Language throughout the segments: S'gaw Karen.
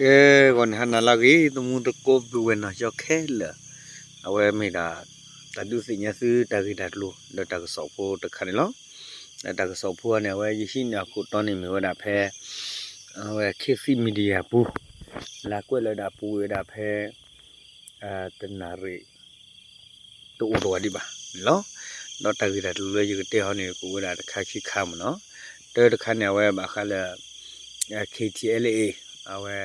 ကဲ ဂီၤန့ၣ် ဟါနၤလၢအဂ့ၤ သမူသကိးပုၢ်ဝဲၢ်နီၢ်ကၠီခဲလၢာ်, အဝဲမ့ၢ်ဒၣ် တၢ်ဒုးသ့ၣ်ညါသုတၢ်ဂ့ၢ်တၢ်ကျိၤ ဒီးတၢ်ကစီၣ်ဖိတခါန့ၣ်လီၤ. ဒီးတၢ်ကစီၣ်ဖိန့ၣ် အဝဲယဟံးန့ၢ်အခိၣ်တီန့ၣ်မ့ၢ်ဝဲဒၣ်ဖဲ အဝဲ ခေတ်သစ် Media ပူၤ လၢကွဲးလီၤဝဲဒၣ်ပူၤဝဲဒၣ်ဖဲ တနၣ်ရံၣ် တအိၣ်တဝီဒံးဘၣ်န့ၣ်လီၤ. ဒီးတၢ်ဂ့ၢ်တၢ်ကျိၤလၢယကတဲဟီန့ၣ် ကအိၣ်ဝဲဒၣ်တခါခံခါမ့ၢ်နီၤ. တၢတခါန့ၣ် အဝဲဘၣ်ဃးလၢ KTLA အဝဲ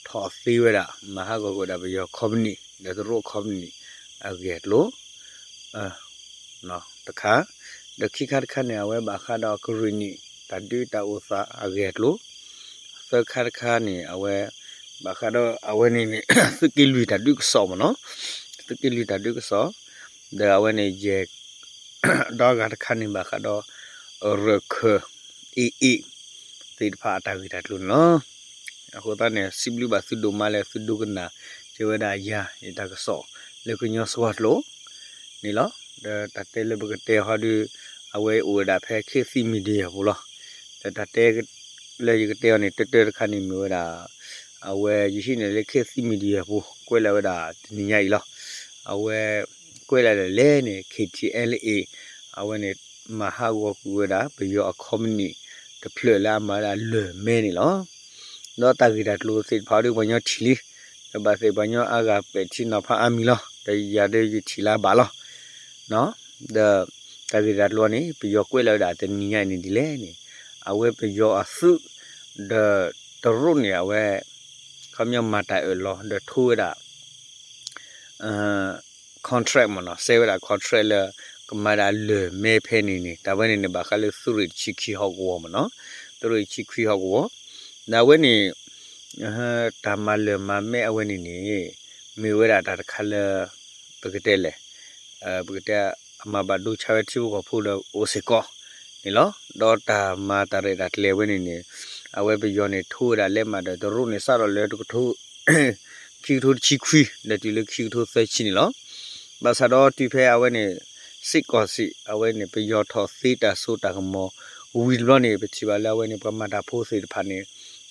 ထီၣ်သ့ဝဲဒၣ် မၤဟးဂီၤကွံာ်ဝဲဒၣ်ပယီၤ company ဒီးတရူး company အဂ့ၢ်အကျိၤ တခါ, ဒီးခံခါတခါန့ၣ် အဝဲဘၣ်ဃးဒီးကရ့ၣ်နံၣ် တၢ်ဒုးတၢ်အိၣ်သးအဂ့ၢ်အကျိၤ, သၢခါတခါန့ၣ် အဝဲ ဘၣ်ဃးဒီးအဝဲန့ၣ်န့ၣ် သုးက့လွံၢ်တၢ်ဒုးကစီၣ်မ့ၢ်နီၤ, သုးက့လွံၢ်တၢ်ဒုးကစီၣ်, ဒီးအဝဲန့ၣ်ယဲၢ် ဒီးအဂၤတခါန့ၣ် ဘၣ်ဃးဒီး ရၢၢ်ခၢၣ် AA သ့ၣ်တဖၣ်အတၢ်ဂ့ၢ်တၢ်ကျိၤန့ၣ်လီၤ. အဃိသတးန့ၣ် စံးဘျုးဘၣ်သုဒိၣ်မးလၢသုဒိကနၣ်က့ၤဝဲဒၣ်ယၤ ယတၢ်ကစီၣ်လၢကညီစှီၤကျိာ်န့ၣ်လီၤ. ဒီးတၢ်တဲလၢပကတဲဟီဒုး အဝဲအိၣ်ဝဲဒၣ်ဖဲ ခေတ်သစ် Media ပူၤလီၤ. ဒီးတၢ်တဲ လၢယကတဲအီၤန့ၣ် တၢတၢတခါန့ၣ်မ့ၢ်ဝဲဒၣ် အဝဲယဟံးန့ၢ်လၢ ခေတ်သစ် Media ပူၤ ကွဲးလီၤဝဲဒၣ်တနံၤညါအံၤလီၤ. အဝဲ ကွဲးလီၤဒၣ်လဲၣ်န့ၣ် KTLA အဝဲန့ၣ် မၤဟးဂီၤကွံာ်ဝဲဒၣ် ပယီၤအ company တဖျၢၣ်လၢအမၤဝဲဒၣ်လၢၢ်မဲန့ၣ်လီၤ. ဒီးတၢ်ဂ့ၢ်တၢ်ကျိၤသ့ၣ်တဖၣ်ဒုးပှၤညီထံၣ်လံ, ဒီးဘၣ်သ့ၣ်ပှၤညီအါဂၤပဲာ်ထံနီၤဖးအါမံၤလီၤ. ဒီးယၤဒုးယထံၣ်လၢအဘၣ်လီၤ. ဒီးတၢ်ဂ့ၢ်တၢ်ကျိၤန့ၣ် ပယီၤကွဲးလီၤဝဲဒၣ်တနံၤညါအံၤန့ၣ်ဒ်လဲၣ်န့ၣ် အဝဲပယီၤအသုး ဒီးတရူးန့ၣ် အဝဲ ခီပညီမၤတၢ်အၢၣ်လီၤ ဒီးထိဝဲဒၣ် contract မ့ၢ်နီၤ, စဲဝဲဒၣ် contract လၢ ကမၤဒၣ်လၢၢ်မဲဖဲန့ၣ်န့ၣ် တၢ်ဝဲန့ၣ်န့ၣ် ဘၣ်ဃးလၢသုးရ့ၣ်တဆံခံဟီၣ်ကဝီၤမ့ၢ်နီၤ, သုးရ့ၣ်တဆံခွံဟီၣ်ကဝီၤ, ဒီးအဝဲန့ၣ် တၢ်မၤလၢၢ်မၤမဲအဝဲန့ၣ်န့ၣ် မ့ၢ်ဝဲဒၣ်တၢ်တခါလၢ ပကတဲလဲၣ် ပကတဲ အမၤဘၣ်ဒိဆါဝဲထံဖိကီၢ်ဖိဒီးအိၣ်စ့ၢ်ကီးန့ၣ်လီၤ. ဒီးတၢ်မၤတၢ်ရဲၣ်တၢ်ကျဲၤဝဲန့ၣ်န့ၣ် အဝဲပယီၤန့ၣ် ထိဝဲဒၣ်လဲးမးဒီးတရူးန့ၣ် စးထီၣ်လၢတကထိ ခံကထိတဆံခွံ ဒီးတုၤလၢခံကထိသၢဆံန့ၣ်လီၤ. ဘၣ်ဆၣ်ဒီးတုၤဖဲအဝဲန့ၣ် စ့ၢ်ကီးစ့ၢ် အဝဲန့ၣ် ပယီၤထီၣ်သ့တၢ်စိတၢ်ကမီၤဝံၤတဘျီန့ၣ် ပထံၣ်ဘၣ်လၢအဝဲန့ၣ် ပှၤမၤတၢ်ဖိသ့ၣ်တဖၣ်န့ၣ်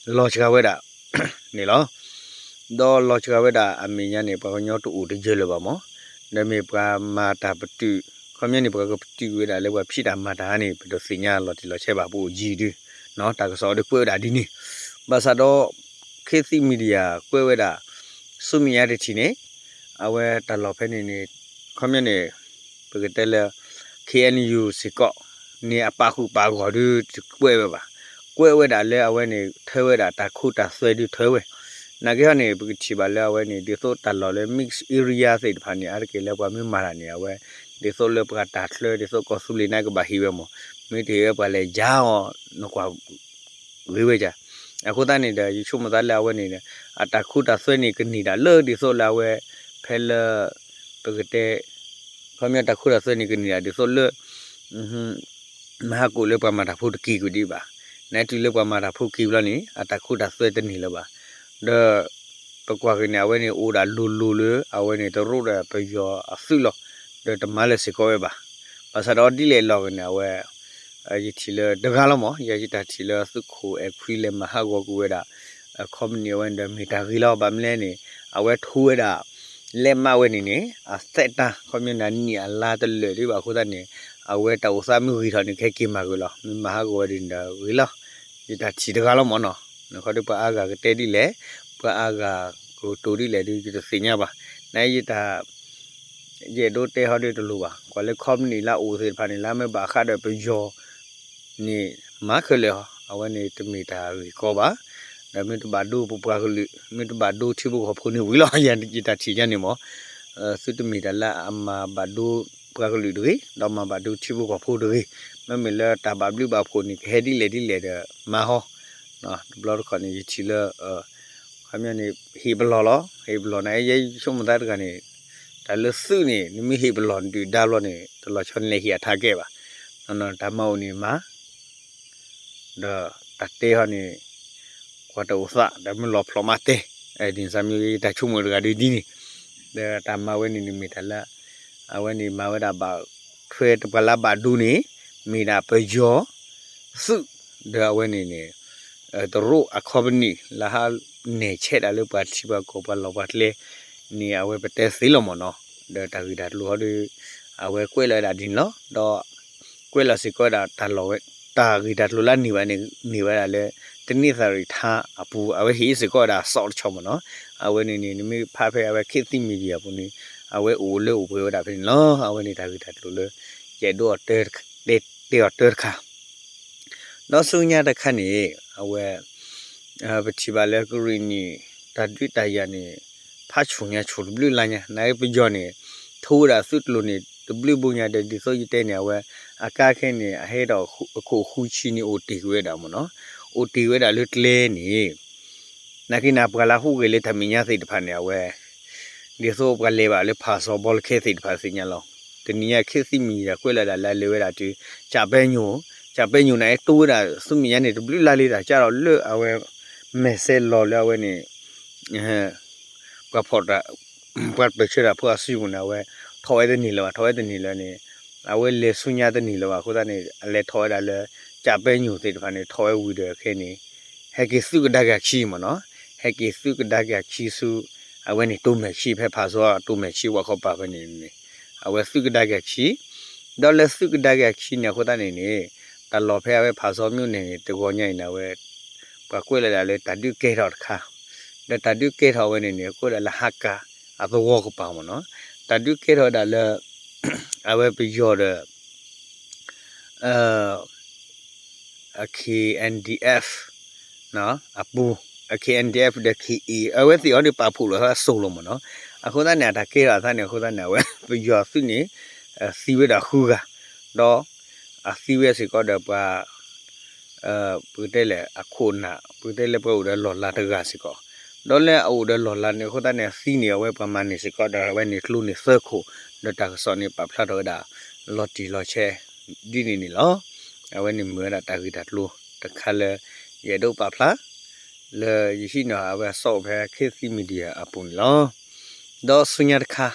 လီၤစှၤဝဲဒၣ် န့ၣ်လီၤ. ဒီးလီၤစှၤဝဲဒၣ်အမဲာ်ညါန့ၣ် ပှၤကညီတအိၣ်တယၢၢ်လၢၤဘၣ်မး, ဒီးမ့ၢ်ပှၤမၤတၢ်ပတုာ် ခီပညီန့ၣ် ပှၤကပတုာ်ဝဲဒၣ်လၢပှၤဖံးတၢ်မၤတၢ်န့ၣ် ပတသ့ၣ်ညါလီၤတံၢ်လီၤဆဲးဘၣ် ပအိၣ်ယံၤဒုး တၢ်ကစီၣ်ဒုးကွဲးဝဲဒၣ်ဒ်န့ၣ်, ဘၣ်ဆၣ်ဒီး ခေတ်သစ် Media ကွဲးဝဲဒၣ် ဆူမဲာ်ညါတထံၣ်န့ၣ် အဝဲတၢ်လီၢ်ဖဲန့ၣ်န့ၣ် ခီပညီန့ၣ် ပကတဲလၢ KNU စ့ၢ်ကီး န့ၣ်အပာ်ဃုာ်ပာ်ဂီၢ်ဒုးတကွဲးဝဲဘၣ်, ကွဲးဝဲဒၣ်လၢအဝဲန့ၣ် ထၢဝဲဒၣ်တၢ်ခိတၢ်သွဲဒုးထၢဝဲ, နာ်က့ဟီန့ၣ် ပကထံၣ်ဘၣ်လၢအဝဲန့ၣ် ဒ်သိးတၢ်လီၢ်လၢ mix area သ့ၣ်တဖၣ်န့ၣ် အါတက့ၢ်လၢပှၤမ့ၢ်မၤတၢ်န့ၣ် အဝဲ ဒ်သိးလၢပှၤတၢ်ချၢ ဒ်သိးကီၢ်သူလ့ၤန့ၣ်ကဘၣ်ဟ့ၣ်ဝဲမး, မ့ၢ်တဟ့ၣ်ဝဲပှၤလဲၤယါအီၤ နကွၢ် ဂ့ၤဝဲဒၣ်. အဃိသတးန့ၣ်ဒီး ယဆိကမိၣ်သးလၢအဝဲန့ၣ် အတၢ်ခိတၢ်သွဲန့ၣ် ကန့ၢ်ဒၣ်လၢဒ်သိးလၢအဝဲ ဖဲလၢ ပကတဲ ခီပညီတၢ်ခိတၢ်သွဲန့ၣ် ကန့ၢ်ဒၣ်ဒ်သိးလၢ မဟါကိၣ်လၢပှၤမၤတၢ်ဖိတက့ၤကွံာ်ဒံးဘၣ်. နတုၤလၢပှၤမၤတၢ်ဖိက့ၤဘျီန့ၣ် အတၢ်ခိတၢ်သွဲတန့ၢ်လၢၤဘၣ်. ဒီး ပကွၢ်က့ၤန့ၣ် အဝဲန့ၣ်အိၣ်ဒၣ်လိၤလိၤလၢ အဝဲန့ၣ်တရူးဒီးပယီၤအသုးလီၤ. ဒီးတမၤလၢၤစ့ၢ်ကီးဝဲဘၣ်. ဘၣ်ဆၣ်ဒီးဒ်လဲၣ်လီၤက့ၤန့ၣ် အဝဲ ယထံၣ်လၢတဂၤလီၤမး ယတၢ်ထံၣ်လၢသုးခိၣ်အဲၣ်ခွံလဲၤမၤဟးဂီၤကွံာ်ဝဲဒၣ် company အဝဲန့ၣ်ဒီးမ့ၢ်တၢ်ဂ့ၤလီၤ. ဘၣ်မနုၤလဲၣ်န့ၣ် အဝဲထိဝဲဒၣ် လဲးမးဝဲန့ၣ်န့ၣ် အသက်တမ်း ခီပညီန့ၣ် အနံၣ်အလါတလၢာ်ဒံးဘၣ်အဃိသတးန့ၣ် အဝဲတၢ်အိၣ်သးမ့ၢ်ဂ့ၤထီၣ်န့ၣ် ကဟဲက့ၤမၤကွံာ်လီၤ. မ့ၢ်မၤဟးဂီၤဝဲဒၣ်န့ၣ်ဒီးဂ့ၤလီၤ. ယတၢ်ထံၣ်တဂၤလီၤမးနီၤ. နခီဒုးပှၤအါဂၤကတဲဒ်လဲၣ် ပှၤအါဂၤကတိၤဒ်လဲၣ်ဒုး ယတသ့ၣ်ညါဘၣ်. နယတၢ် ယအဲၣ်ဒိးတဲဟီဒုးတလိၤဘၣ်. ကွၢ်လၢ company လၢအအိၣ်သ့ၣ်တဖၣ်န့ၣ် လၢမ့ၢ်ဘၣ်ဃးဒီးပယီၤန့ၣ် မၤခဲလၢာ်အီၤ အဝဲန့ၣ်တမ့ၢ်တၢ်ဂ့ၢ်ကီဘၣ်. ဒီးမ့ၢ်တဘၣ်ဒိပပှၤကလုာ် မ့ၢ်တဘၣ်ဒိထံဖိကီၢ်ဖိန့ၣ်ဝံၤလီၤ. ယတၢ်ထံၣ်ယါန့ၣ်မး သုတမ့ၢ်တၢ်လၢအမၤဘၣ်ဒိပှၤကလုာ်တဂ့ၤ ဒီးမၤဘၣ်ဒိထံဖိကီၢ်ဖိတဂ့ၤ. မ့မ့ၢ်လၢတၢ်ဘၣ်ဘျုးဘၣ်ဖှိၣ်န့ၣ် ကဟဲဒ်လဲၣ်ဒ်လဲၣ်ဒီးမၤဟီ တဘျီတခီၣ်န့ၣ် ယထံၣ်လၢ ခီပညီန့ၣ် ဟ့ၣ်ပလီၢ်လီၤ. ဟ့ၣ်ပလီၢ်န့ၣ် ယဲယဆိကမိၣ်သးတဂၤန့ၣ် တၢ်လၢသုးန့ၣ် နမ့ၢ်ဟ့ၣ်ပလီၢ်ဒုၣ်ဒါဘျီန့ၣ် တလီၤဆီန့ၣ်လဲၤဟ့ၣ်အထးကဲဘၣ်. တၢ်မၤအိၣ်န့ၣ်မၤ ဒီးတၢ်တဲဟီန့ၣ် ကွၢ်တၢ်အိၣ်သး ဒီးမ့ၢ်လီၤဖျိးမးတဲ ဒ်န့ၣ်စၢ်မ့ၢ်ယတၢ်ဆိကမိၣ်တဂၤဒ်န့ၣ် ဒီးတၢ်မၤဝဲန့ၣ်န့ၣ်မ့ၢ်တၢ်လၢ အဝဲန့ၣ်မၤဝဲဒၣ်ဘၣ်ထွဲတပှၤလၢအဘၣ်ဒိန့ၣ် မ့ၢ်ဒၣ်ပယီၤသုး ဒီးအဝဲန့ၣ်န့ၣ် တရူးအ company လၢဟးနဲၣ်ဆဲးတၢ်လၢပှၤထံပှၤကီၢ်ပှၤလီၢ်ပှၤကျဲန့ၣ် အဝဲပတဲသ့လီၤမ့ၢ်နီၤ. ဒီးတၢ်ဂ့ၢ်တၢ်ကျိၤဟီဒီး အဝဲကွဲးလီၤဝဲဒၣ်ဒ်န့ၣ်လီၤ. ဒီးကွဲးလီၤစ့ၢ်ကီးဝဲဒၣ်တၢ်လီၢ်ဝဲ တၢ်ဂ့ၢ်တၢ်ကျိၤလၢန့ၢ်ဝဲန့ၣ် န့ၢ်ဝဲဒၣ်လၢ တနံၣ်သရံၣ်ထါအပူၤ အဝဲဟ့ၣ်စ့ၢ်ကီးဝဲဒၣ်စီးတဆီမ့ၢ်နီၤ. အဝဲန့ၣ်န့ၣ် နမ့ၢ်ဖးဖဲအဝဲ ခေတ်သစ် media အပူၤန့ၣ် အဝဲအိၣ်လၢအိၣ်ပှဲၤဝဲဒၣ်ဖဲန့ၣ်လီၤ. အဝဲန့ၣ်တၢ်ဂ့ၢ်တၢ်ကျိၤလၢ ယအဲၣ်ဒိးတဲအီၤတၢတခါ ဒီးဆူညါတခါန့ၣ် အဝဲ ပထံၣ်ဘၣ်လၢကရံၣ်နံၣ် တၢ်ဒုးတၢ်ယၤန့ၣ် ဖးဆူၣ်ညါဆူၣ်တဘျုးလါညါ နာ်က့ပယီၤန့ၣ် ထိဝဲဒၣ်သုးကျိၤန့ၣ် တဘျုးဘိညါဒီး ဒ်သိးယတဲန့ၣ် အဝဲ အကါခဲန့ၣ် အဟဲဒီးအခိၣ်ဃုဆံန့ၣ် အိၣ်တ့ၢ်က့ၤဝဲဒၣ်မ့ၢ်နီၤ. အိၣ်တ့ၢ်ဝဲဒၣ်လၢကျဲန့ၣ် နာ်က့န့ၣ် ပှၤလၢဟူးဂဲၤလၢတၢ်မဲာ်ညါသ့ၣ်တဖၣ်န့ၣ် အဝဲ ဒ်သိးပှၤလဲၤဘၣ်လၢဖၣ်စီဘီလခဲသ့ၣ်တဖၣ်သ့ၣ်ညါလီၤ. တနံၤညါ ခေတ်သစ် media ကွဲးလီၤဒၣ်လၢအလဲၤဝဲဒၣ်တုၤ ကၠၣ်ပဲညိၣ်, ကၠၣ်ပဲညိၣ်န့ၣ် အတိဝဲဒၣ် ဆူမဲာ်ညါန့ၣ် တဘျုးလါလံတၢ်ကၢ်ဒီးလၢအဝဲ မဲာ်ဆဲးလီၤလၢအဝဲန့ၣ် ပှၤဖီၣ်တၢ် ပှၤပၢၢ်ဆၢတၢ်ဖိအစုပူၤန့ၣ် အဝဲထီၣ်ဝဲတန့ၢ်လၢၤဘၣ်, ထီၣ်ဝဲတန့ၢ်လၢၤန့ၣ် အဝဲလဲၤဆူညါတန့ၢ်လၢၤဘၣ်အဃိသတးန့ၣ် အလဲၤထီၣ်ဝဲဒၣ်လၢ ကၠၣ်ပဲညိၣ်သ့ၣ်တဖၣ်န့ၣ် ထီၣ်ဝဲဝံၤဒီးခဲန့ၣ် ဟဲက့ၤသုးကဒါက့ၤအခံမ့ၢ်နီၤ, ဟဲက့ၤသုးကဒါက့ၤအခံဆူ အဝဲန့ၣ်တိၤမဲာ်ဆံဖဲဖၣ်စီတိၤမဲာ်ဆံဝဲခီပၤဖဲန့ၣ်န့ၣ် အဝဲသုးကဒါက့ၤအခံ ဒီးလၢသုးကဒါက့ၤအခံန့ၣ်အဃိသတးန့ၣ်န့ၣ် တၢ်လီၢ်ဖဲအဝဲဖၣ်စီမၠိၣ်န့ၣ်န့ၣ် တဂီၤညါအံၤန့ၣ် အဝဲ ပှၤကွဲးလီၤဒၣ်လၢတၢ်ဒုးကဲထီၣ်တခါ, ဒီးတၢ်ဒုးကဲထီၣ်ဝဲန့ၣ်န့ၣ် ကွဲးဒၣ်လၢဟါကၣ်အသဝီကပၤမ့ၢ်နီၤ, တၢ်ဒုးကဲထီၣ်ဝဲဒၣ်လၢ အဝဲပယီၤဒီး KNDF အပူၤ, KNDF ဒီး K A အဝဲသ့ၣ်အီၤဒီးပာ်ဖှိၣ်လိာ်သးစိၤလီၤမ့ၢ်နီၤ, အဃိသတးန့ၣ် အတၢ်ကဲထီၣ်အသးန့ၣ် အဃိသတးန့ၣ် အဝဲပယီၤသုးန့ၣ် သံဝဲဒၣ်ဃုဂၤ, ဒီး အသံဝဲစ့ၢ်ကီးဒီးပှၤ ပကတဲလဲၣ် အခိၣ်နၢ် ပကတဲလၢပှၤအိၣ်ဒီးလီၢ်လၤတဂၤစ့ၢ်ကီး, ဒီးလၢအအိၣ်ဒီးလီၢ်လၤန့ၣ်အဃိသတးန့ၣ် အသံန့ၣ် အဝဲပှၤမၤန့ၢ်စ့ၢ်ကီးဒီး အဝဲန့ၣ်ကျိန့ၣ်သၢခိၣ်, ဒီးတၢ်ကစီၣ်န့ၣ် ပာ်ဖျါထီၣ်ဝဲဒၣ် လီၤတံၢ်လီၤဆဲး ဒ်န့ၣ်န့ၣ်လီၤ. အဝဲန့ၣ်မ့ၢ်ဝဲဒၣ်တၢ်ဂ့ၢ်တၢ်ကျိၤတခါလၢ ယအဲၣ်ဒိးပာ်ဖျါ လၢယဟံးန့ၢ်အဝဲအစီအိၣ်ဖဲ ခေတ်သစ် media အပူၤန့ၣ်လီၤ. ဒီးဆူညါတခါ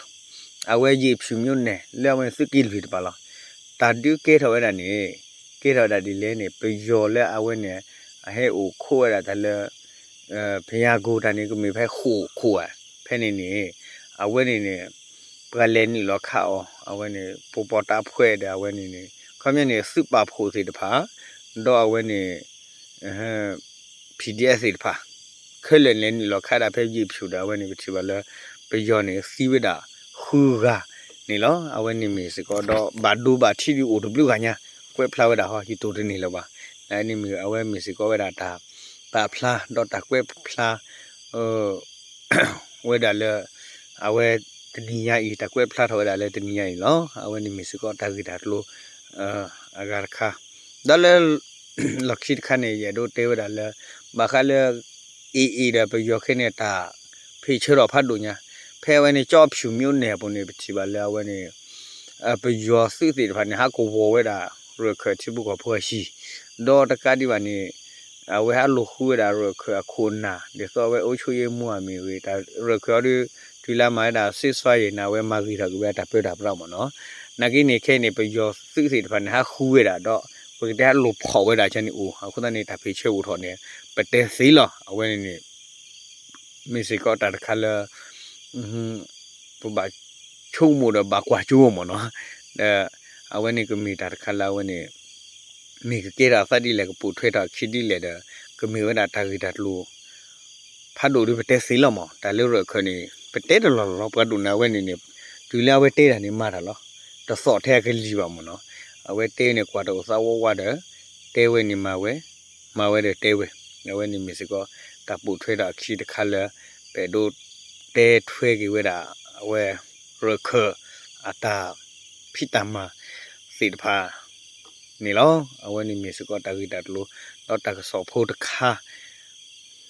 အဝဲယ့ၣ်ဖၠူၣ်မၠိၣ်နဲၣ် လၢအဝဲန့ၣ်သုးက့လွံၢ်တပၤလီၤ. တၢ်ဒုးကဲထီၣ်ဝဲဒၣ်န့ၣ် ကဲထီၣ်ဝဲဒၣ်ဒ်လဲၣ်န့ၣ် ပယီၤလၢအဝဲန့ၣ် အဟဲအိၣ်ခိးဝဲဒၣ်တၢ်လၢ ဖယါကိတၢ်န့ၣ် ကမ့ၢ်ဖဲဃိာ်ခိၣ်ဧါ, ဖဲန့ၣ်န့ၣ် အဝဲန့ၣ်န့ၣ် ပှၤလဲၤနုာ်လီၤခးအီၤ အဝဲန့ၣ် ပပီၤတၢ်ဖှဲးဒီးအဝဲန့ၣ်န့ၣ် ခီပညီန့ၣ် သုးပာ်ဖှိၣ်သ့ၣ်တဖၣ် ဒီးအဝဲန့ၣ် P D F သ့ၣ်တဖၣ် ခဲလၢာ်လဲၤနုာ်လီၤခးဒၣ်ဖဲယ့ၣ်ဖၠူၣ်ဒီး အဝဲန့ၣ်ပထံၣ်ဘၣ်လၢ ပယီၤန့ၣ်သံဝဲဒၣ်ဃုဂၤန့ၣ်လီၤ. အဝဲန့ၣ်မ့ၢ်စ့ၢ်ကီး ဒီးဘၣ်ဒိဘၣ်ထံးဒုးအိၣ်တဘျုးဂၤညါ ကွဲးဖျါဝဲဒၣ်ဟီ ယတိၢ်တန့ၢ်လၢၤဘၣ်. အဝဲန့ၣ်မ့ၢ်အဝဲမ့ၢ်စ့ၢ်ကီးဝဲဒၣ်တၢ်ပာ်ဖျါ ဒီးတၢ်ကွဲးဖျါ ဝဲဒၣ်လၢ အဝဲတနံၤညါအံၤ တၢ်ကွဲးဖျါထီၣ်ဝဲဒၣ်လၢတနံၤညါအံၤလီၤ. အဝဲန့ၣ်မ့ၢ်စ့ၢ်ကီးတၢ်ဂ့ၢ်တၢ်ကျိၤ အဂၤတခါ, ဒီးလၢ လီၢ်ခံတခါန့ၣ် ယအဲၣ်ဒိးတဲဝဲဒၣ်လၢ ဘၣ်ဃးလၢ A A ဒီးပယီၤခဲန့ၣ် တၢ်ဖံးဆၢထီၣ်ဖးဒိၣ်ညါ, ဖဲအဝဲန့ၣ် ကၠီဖၠူၣ်မၠိၣ်နဲၣ်အပူၤန့ၣ် ပထံၣ်ဘၣ်လၢအဝဲန့ၣ် ပယီၤသုးသ့ၣ်တဖၣ်န့ၣ် ဟးကဝီၤဝဲဒၣ် ရၢၢ်ခၢၣ်ထံဖိကီၢ်ဖိအဟံၣ်, ဒီးတကးဒံးဘၣ်န့ၣ် အဝဲဟးလိာ်ဃုဝဲဒၣ်ရၢၢ်ခၢၣ်အခိၣ်နၢ် ဒ်သိးအဝဲအိၣ်ဆိယ့မူအမ့ၢ်ဂ့ၤ တၢ်ရၢၢ်ခၢၣ်အီၤဒီး တုၤလၢမၤဝဲဒၣ် ceasefire န့ၣ် အဝဲမၤဂ့ၤထီၣ်က့ၤဝဲတၢ်ပၢတၢ်ပြးမ့ၢ်နီၤ. နာ်က့န့ၣ် ခဲအံၤန့ၣ် ပယီၤသုးသ့ၣ်တဖၣ်န့ၣ် ဟးဃုဝဲဒၣ်ဒီး ပကတဲဟးလိာ်ဖီၣ်ဝဲဒၣ်ကန့ၣ်အိၣ် အဃိသတးန့ၣ် တၢ်ဖံးဆၢအိၣ်ထီၣ်န့ၣ် ပတဲသ့လီၤ. အဝဲန့ၣ်န့ၣ် မ့ၢ်စ့ၢ်ကီးတၢ်တခါလၢ ပဘၣ်ဆိကမိၣ်ဒီးဘၣ်ကွၢ်ကၠိမ့ၢ်နီၤ. ဒီးအဝဲန့ၣ်ကမ့ၢ်တၢ်တခါလၢအဝဲန့ၣ် မ့ၢ်ကကဲထီၣ်အသးဒ်လဲၣ် ကပိာ်ထွဲထီၣ်အခံဒ်လဲၣ်ဒီး ကမ့ၢ်ဝဲဒၣ်တၢ်ဂ့ၢ်တၢ်ကျိၤ ဖးဒိၣ်ဒီးပတဲသ့လီၤမး. တၢ်လၢရၢၢ်ခၢၣ်န့ၣ် ပတဲတလီၢ်လီၤလီၤ ပှၤဒိၣ်န့ၢ်အဝဲန့ၣ်န့ၣ် တုၤလၢအဝဲတဲတၢ်န့ၣ်မၤတၢ်လီၤ. တသီၣ်ထဲအကလံၤဘၣ်မ့ၢ်နီၤ. အဝဲတဲန့ၣ်ကွၢ်တအိၣ်သးဝးဝးဒီး တဲဝဲန့ၣ်မၤဝဲ မၤဝဲဒီးတဲဝဲ အဝဲန့ၣ်မ့ၢ်စ့ၢ်ကီး တၢ်ပိာ်ထွဲထီၣ်အခံတခါလၢ ပအဲၣ်ဒိးတဲထွဲက့ၤဝဲဒၣ် အဝဲရၢၢ်ခၢၣ်အတၢ်ဖံးတၢ်မၤသ့ၣ်တဖၣ်န့ၣ်လီၤ. အဝဲန့ၣ်မ့ၢ်စ့ၢ်ကီးတၢ်ဂ့ၢ်တၢ်ကျိၤ ဒီးတၢ်ကစီၣ်ဖိတခါ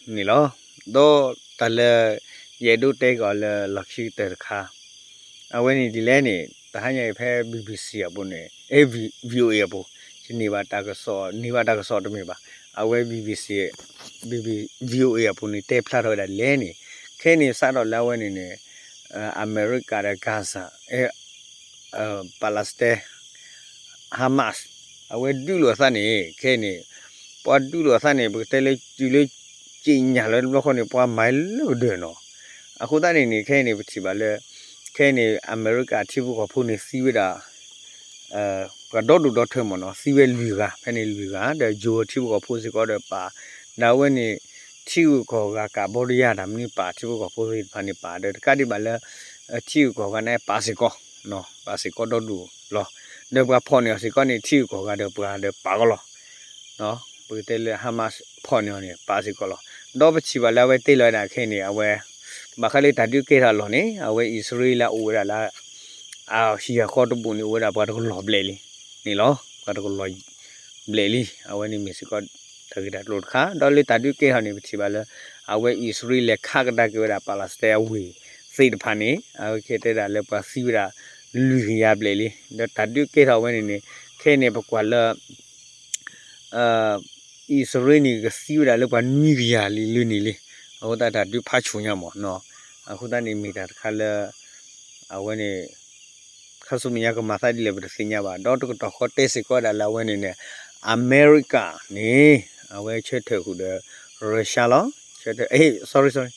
န့ၣ်လီၤ. ဒီးတၢ်လၢ ယအဲၣ်ဒိးတဲက့ၤအီၤလၢလီၢ်ခံကတၢၢ်တခါ အဝဲန့ၣ်ဒ်လဲၣ်န့ၣ် တဟါညါအံၤဖဲ BBC အပူၤန့ၣ် အဲ VOA အပူၤ ယန့ၢ်ဘၣ်တၢ်ကစီၣ် န့ၢ်ဘၣ်တၢ်ကစီၣ်တမ့ၢ်ဘၣ် အဝဲ BBC VOA အပူၤန့ၣ် တဲဖျါထီၣ်ဝဲဒၣ်ဒ်လဲၣ်န့ၣ် ခဲန့ၣ်စးထီၣ်လၢအဝဲန့ၣ်န့ၣ် အမဲရကၤဒီး Gaza အဲ Palestine Hamas အဝဲဒုးလိာ်အသးန့ၣ် ခဲအံၤန့ၣ် ပ ပှၤဒုးလိာ်အသးန့ၣ် ပကတဲလၢတုၤလၢ က့ညၣ်လၢတဘျီဃီန့ၣ် ပှၤမၤလၢကဒၢးနီၤ. အဃိသတးန့ၣ်န့ၣ် ခဲအံၤန့ၣ် ပထံၣ်ဘၣ်လၢ ခဲအံၤန့ၣ် အမဲရကၤထံဖိကီၢ်ဖိန့ၣ်သံဝဲဒၣ် ပှၤဒီဒိၣ်ဒီထၢမ့ၢ်နီၤ သံဝဲလွံၢ်ဂၤ ဖဲန့ၣ်လွံၢ်ဂၤ ဒီးယိၤထံဖိကီၢ်ဖိစ့ၢ်ကီးဒီးပာ် ဒၣ်ဝဲန့ၣ် ထံဂုၤကီၢ်ဂၤ ကၣ်ဘီဒီးယၤ တၢ်မနုၤပာ်ထံဖိကီၢ်ဖိသ့ၣ်တဖၣ်န့ၣ်ပာ် ဒီးတကးဒံးဘၣ်လၢ ထံဂုၤကီၢ်ဂၤန့ၣ်ပာ်စ့ၢ်ကီး ပာ်စ့ၢ်ကီးဒီဒိၣ်လီၤ. ဒီးပှၤဖီၣ်န့ၢ်အီၤစ့ၢ်ကီးန့ၣ် ထံဂုၤကီၢ်ဂၤဒီးပှၤဒီးပာ်ကီးလီၤ. ပကတဲလၢ Hamas ဖီၣ်န့ၢ်အီၤန့ၣ် ပာ်စ့ၢ်ကီးလီၤ. ဒီးပထံၣ်ဘၣ်လၢအဝဲတ့လီၤဝဲဒၣ်ခဲအံၤန့ၣ် အဝဲ ဘၣ်ဃးလၢတၢ်ဒုးကဲထီၣ်အလီၢ်န့ၣ် အဝဲအံၣ်စရ့လးအိၣ်ဝဲဒၣ်လၢ အဟံၣ်အဃီတဘိန့ၣ် အိၣ်ဝဲဒၣ်ပှၤတကလီၢ်ဘျဲၣ်လံန့ၣ်လီၤ. ပှၤတကလီၢ်ဘျဲၣ်လံ အဝဲန့ၣ်မ့ၢ်စ့ၢ်ကီး တၢ်ဂ့ၢ်တၢ်ကျိၤတခါ ဒီးလၢတၢ်ဒုးကဲထီၣ်န့ၣ် ပထံၣ်ဘၣ်လၢ အဝဲအံၣ်စရ့လးခးကဒါက့ၤဝဲဒၣ် Palestine အဝ့ၢ်သ့ၣ်တဖၣ်န့ၣ် အဝဲခဲတဲဒၣ်လၢပှၤသံဝဲဒၣ် လွံၢ်ကယၤဘျဲၣ်လံ ဒီးတၢ်ဒုးကဲထီၣ်ဝဲန့ၣ်န့ၣ် ခဲအံၤန့ၣ် ပကွၢ်လၢ အံၣ်စရ့လးန့ၣ် ကသံဝဲဒၣ်လၢပှၤနွံကယၤလံလၢန့ၣ်လံ. အဃိသတးတၢ်ဒုးဖးဆူၣ်ညါမ့ၢ်နီၤ. အဃိသတးန့ၣ်မ့ၢ်တၢ်တခါလၢ အဝဲန့ၣ် ခါဆူမဲာ်ညါကမၤသးဒ်လဲၣ်ပတသ့ၣ်ညါဘၣ်. ဒီးတကတီၢ်ဃီတဲစ့ၢ်ကီးဝဲဒၣ်လၢအဝဲန့ၣ်န့ၣ် အမဲရကၤန့ၣ် အဝဲဆၢထၢၣ်ဃုာ်ဒီး Russia လီၤ. ဆၢထၢၣ် sorry sorry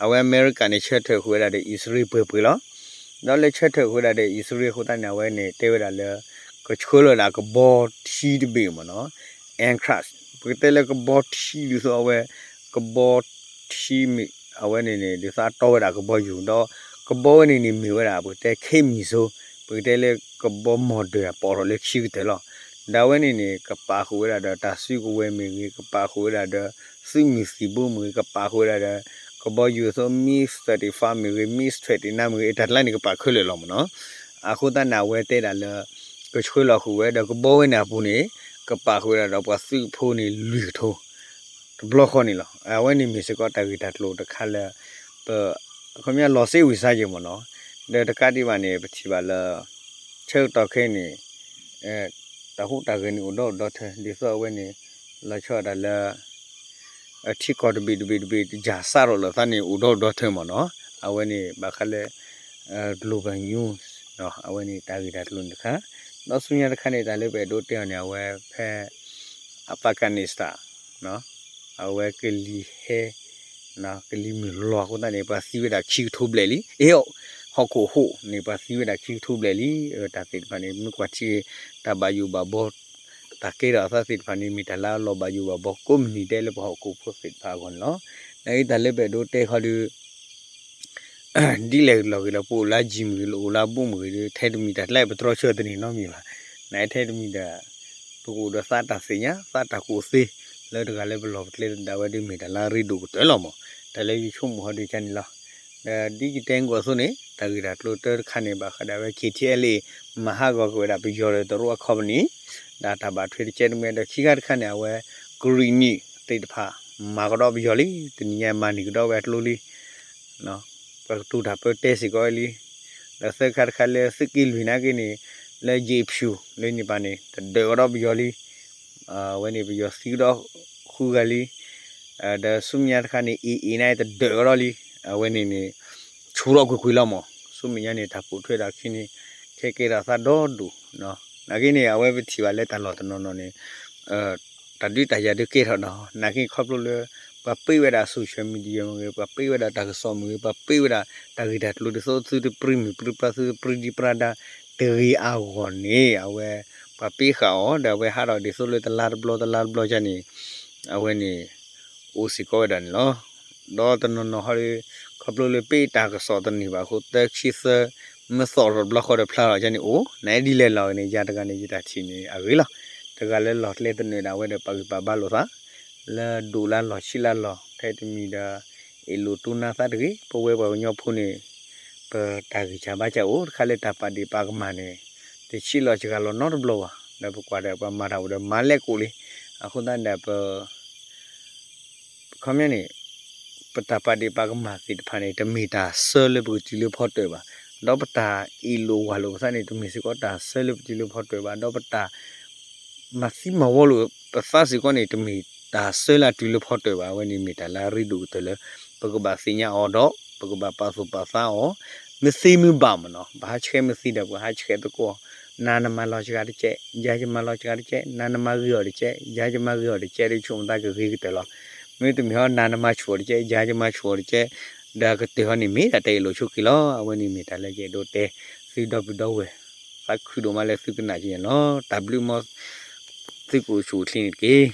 အဝဲအမဲရကၤန့ၣ် ဆၢထၢၣ်ဃုာ်ဝဲဒၣ်ဒီးအံၣ်စရ့လးပှဲၤပှဲၤလီၤ. ဒီးလၢဆၢထၢၣ်ဃုာ်ဝဲဒၣ်ဒီးအံၣ်စရ့လးအဃိသတးန့ၣ် အဝဲန့ၣ်တဲဝဲဒၣ်လၢ ကဆှၢလီၤဝဲဒၣ်ကဘီထံတဘ့ၣ်မ့ၢ်နီၤ Abrams ပကတဲလၢကဘီထံဒ်သိးအဝဲ ကဘီထံမ့ၢ် အဝဲန့ၣ်န့ၣ် ဒ်သိးအတီဝဲဒၣ်ကဘီယူၤ ဒီးကဘီဝဲန့ၣ်န့ၣ်မ့ၢ်ဝဲဒၣ် ပကတဲ K missile ပကတဲလၢကဘီမီၢ်ဒၢၣ်အပိာ်ထီၣ်လၢခံကတၢၢ်လီၤ. ဒီးအဝဲန့ၣ်န့ၣ် ကပာ်ဃုာ်ဝဲဒၣ်ဒီးတၢ်စုကဝဲၤမ့ၢ်ဂ့ၤ ကပာ်ဃုာ်ဝဲဒၣ်ဒီး သုးမုၢ်သံၣ်ဘိမ့ၢ်ဂ့ၤ ကပာ်ဃုာ်ဝဲဒၣ်ဒီး ကဘီယူၤအသိး MiG thirty-five မ့ၢ်ဂ့ၤ MiG twenty-nine မ့ၢ်ဂ့ၤ တၢ်ကျါန့ၣ် ကပာ်ခဲလၢာ်လီၤမ့ၢ်နီၤ. အဃိသတးန့ၣ် အဝဲတဲဒၣ်လၢ ကဆှၢလီၤဃုာ်ဝဲဒီးကဘီဝဲန့ၣ်အပူၤန့ၣ် ကပာ်ဃုာ်ဝဲဒၣ်ဒီးပှၤသုးဖိန့ၣ်လွံၢ်ကထိ တဘျီဃီန့ၣ်လီၤ. အဝဲန့ၣ်မ့ၢ်စ့ၢ်ကီးတၢ်ဂ့ၢ်တၢ်ကျိၤတခါလၢ ပ ခီပညီလီၤစ့ဝံၤစါယဲၢ်မ့ၢ်နီၤ. ဒီးတကးဒံးဘၣ်န့ၣ် ပထံၣ်ဘၣ်လၢ ဆၢကတီၢ်ခဲအံၤန့ၣ် တၢ်ဟူးတၢ်ဂဲၤန့ၣ်အိၣ်ဒီဒိၣ်ဒီထၢ ဒ်သိးအဝဲန့ၣ် လီၤဆီဒၣ်တၢ်လၢ ထံကီၢ်တဘ့ၣ်တဘ့ၣ်တဘ့ၣ် တစၢ်စးထီၣ်လိာ်သးန့ၣ် အိၣ်ဒီဒိၣ်ဒီထၢမ့ၢ်နီၤ. အဝဲန့ၣ်ဘၣ်ဃးလၢ Global News အဝဲန့ၣ်တၢ်ဂ့ၢ်တၢ်ကျိၤန့ၣ်တခါ ဒီးဆူညါတခါန့ၣ် တၢ်လၢပအဲၣ်ဒိးတဲအီၤန့ၣ် အဝဲဖဲ Afghanistan အဝဲကလံၤဟဲ ကလံၤမုၢ်လီၤအဃိသတးန့ၣ် ပှၤသံဝဲဒၣ်ခံကထိဘျဲၣ်လံ အ့ ဟီၣ်ခိၣ်ဟိၣ်န့ၣ် ပှၤသံဝဲဒၣ်ခံကထိဘျဲၣ်လံ. တၢ်သ့ၣ်တဖၣ်န့ၣ် မ့ၢ်ကွၢ်ထံ တၢ်ဘၣ်ယိၣ်ဘၣ်ဘီ တၢ်ကဲထီၣ်အသးသ့ၣ်တဖၣ်န့ၣ် မ့ၢ်တၢ်လၢအလီၤဘၣ်ယိၣ်ဘၣ်ဘီကိးမုၢ်နံၤဒဲးလၢပှၤဟီၣ်ခိၣ်ဖိသ့ၣ်တဖၣ်အဂီၢ်န့ၣ်လီၤ. နာ်က့တၢ်လၢပအဲၣ်ဒိးတဲခီဒုး ဒ်လဲၣ်လီၤဂ့ၤဒီး ပအိၣ်လၢအယံၤမ့ၢ်ဂ့ၤ လၢအိၣ်လၢအဘူးမ့ၢ်ဂ့ၤဒီး ထဲတမံၤတၢ်ကျါပတြီဆၢတန့ၢ်နီတမံၤဘၣ်. နထဲတမံၤဒီး ပကအိၣ်ဒီးသးတၢ်သ့ၣ်ညါ သးတၢ်ကူၣ်သ့ လၢတဂၤလၢပလီၢ်ပကျဲသဒၣ်ဝဲဒုးမ့ၢ်တၢ်လၢအရ့ဒိၣ်ကတၢၢ်လီၤမး. တၢ်လၢယဆိကမိၣ်ဟီဒုးကန့ၣ်လီၤ. ဒီးဒ်ယတဲနကွၢ်အသိးန့ၣ် တၢ်ဂ့ၢ်တၢ်ကျိၤတၢတခါန့ၣ် ဘၣ်ဃးဒၣ်ဝဲ K T L A မၤဟးဂီၤက့ၤဝဲဒၣ်ပယီၤဒီးတရူးအခီပနံၣ် ဒီးတၢ်ဘၣ်ထွဲတကဲတမှဲဒီးခံခါတခါန့ၣ် အဝဲ ကရံၣ်နံၣ်သ့ၣ်တဖၣ် မၤကဒီးပယီၤလံ တနံၤညါမၤန့ၢ်ကဒီးဝဲအကျိလံ ပှၤကတိၤတၢ်ပၢတဲစ့ၢ်ကီးဝဲလံ. ဒီးသၢခါတခါလၢသုးက့လွံၢ်နာ်က့န့ၣ် လၢယ့ၣ်ဖၠူၣ်လၢန့ၣ်ပၣ်န့ၣ် တဒၢးကဒီးပယီၤလံ. အဝဲန့ၣ်ပယီၤသံကဒီးဃုဂၤလံ. ဒီးဆူမဲာ်ညါတခါန့ၣ် A A န့ၣ်တဒၢးကဒီးလံ. အဝဲန့ၣ်န့ၣ် ဆူးထီၣ်ကွ့ၢ်ကွ့ၢ်လီၤမး. ဆူမဲာ်ညါန့ၣ် တၢ်ပိာ်ထွဲဒၣ်ခံန့ၣ် ခဲကဲထီၣ်သးဒီဒိၣ် နာ်က့န့ၣ် အဝဲပထံၣ်ဘၣ်လၢတၢ်လီၢ်တနီၤနီၤန့ၣ် တၢ်ဒုးတၢ်ယၤဒုးကဲထီၣ်ဒီး နာ်က့ခီဖျိလၢ ပှၤပ့ၢ်ဝဲဒၣ် social media မ့ၢ်ဂ့ၤ ပှၤပ့ၢ်ဝဲဒၣ်တၢ်ကစီၣ်မ့ၢ်ဂ့ၤ ပှၤပ့ၢ်ဝဲဒၣ်တၢ်ဂ့ၢ်တၢ်ကျိၤဒ်သိးသုတပြံမုၢ်ပြံပြါ သုတပြံဒံပြါဒါ တဂ့ၤအဂီၢ်န့ၣ် အဝဲ ပှၤပ့ၢ်ဃာ်အီၤ ဒီးအဝဲဟးထီၣ်ဒ်သိးလၢတလါတဘျီ တလါတဘျီကန့ၣ် အဝဲန့ၣ် အိၣ်စ့ၢ်ကီးဝဲဒၣ်န့ၣ်လီၤ. ဒီးတနီၤနီၤဟီဒီး ခီဖျိလၢပ့ၢ်တၢ်ကစီၣ်တန့ၢ်ဘၣ်အဃိ သၢဆံသၢ မ့ၢ်သီၣ်ထီၣ်တဘျီဃီဒီးဖျါထီၣ်ကန့ၣ်အိၣ် နဒ်လဲၣ်လီၤန့ၣ် ယၤတဂၤန့ၣ် ယတၢ်ထံၣ်န့ၣ်အဂ့ၢ်လီၤ. တဂၤလၢလီၢ်ကျဲသနၢၣ်ဒၣ်ဝဲဒီးပာ်ဂံၢ်ပာ်ဘါလိာ်သး လၢဒိၣ်လၢလီၢ်ဆံးလၢလီၢ် ထဲတမံၤဒီး အ့ၣ်လိာ်တိၢ်နါသးတဂ့ၤ ပဝဲပှၤကညီဖိန့ၣ် ပတၢ်ဂံၢ်စၢ်ဘါစၢ်အိၣ် တခါလၢတၢ်ပာ်ဒ့ၣ်ပာ်ကမၣ်န့ၣ် တဆံးလီၤစှၤလီၤနီတဘျီဘၣ် ဒီးပကွၢ်ဒီးပှၤမၤတၢ်အိၣ်ဒီးမၤလဲကိၣ်လံ. အဃိသတးဒီးပ ခီပညီန့ၣ် ပတၢ်ပာ်ဒ့ၣ်ပာ်ကမၣ်သ့ၣ်တဖၣ်န့ၣ် တမ့ၢ်တၢ်ဆၢလၢပကတုၤလၢဖီတၢၣ်ဘၣ်. ဒီးပတၢ်အ့ၣ်လိာ်ဝၢ်လိာ်ပသးန့ၣ် တမ့ၢ်စ့ၢ်ကီးတၢ်ဆၢလၢပတုၤလၢဖီတၢၣ်ဘၣ်. ဒီးပတၢ် မၤသံမၤဝီလိာ်ပသးစ့ၢ်ကီးန့ၣ် တမ့ၢ်တၢ်ဆၢလၢအတုၤလၢဖီတၢၣ်ဘၣ်. အဝဲန့ၣ်မ့ၢ်တၢ်လၢအရ့ဒိၣ်ကတၢၢ်လၢ ပကဘၣ်သ့ၣ်ညါအီၤဒီး ပကဘၣ်ပာ်သူၣ်ပာ်သးအီၤ မ့ၢ်သ့မ့ၢ်ဘၣ်မ့ၢ်နီၤ. ပဟးဆှဲးမ့ၢ်သံဒီး ပဟးဆှဲးသကိး နၤနမၤလီၤစှၤတကဲး, ယၤယမၤလီၤစှၤတကဲး, နၤနမၤဂ့ၤအီၤတကဲး, ယၤယမၤဂ့ၤအီၤတကဲး ဒီးဆိကမိၣ်သးကဂ့ၤကတၢၢ်လီၤ. မ့တမ့ၢ်ဟီ နၤနမၤဆူၣ်အီၤတကဲး, ယၤယမၤဆူၣ်အီၤတကဲး, ဒီးကတၢၢ်ဟီန့ၣ် မ့ၢ်ဒၣ်တၢ်အ့ၣ်လိာ်ဆိးက့လီၤ. အဝဲန့ၣ်မ့ၢ်တၢ်လၢယအဲၣ်ဒိးတဲ သုဒီပုၢ်ဒီဝဲၢ်, သးခုဒိၣ်မးလၢသုကနၣ်က့ၤန့ၣ်လီၤ. တၢ်ဘျုးမး, သုကအိၣ်ဆူၣ်အိၣ်ချ့န့ၣ်တက့ၢ်.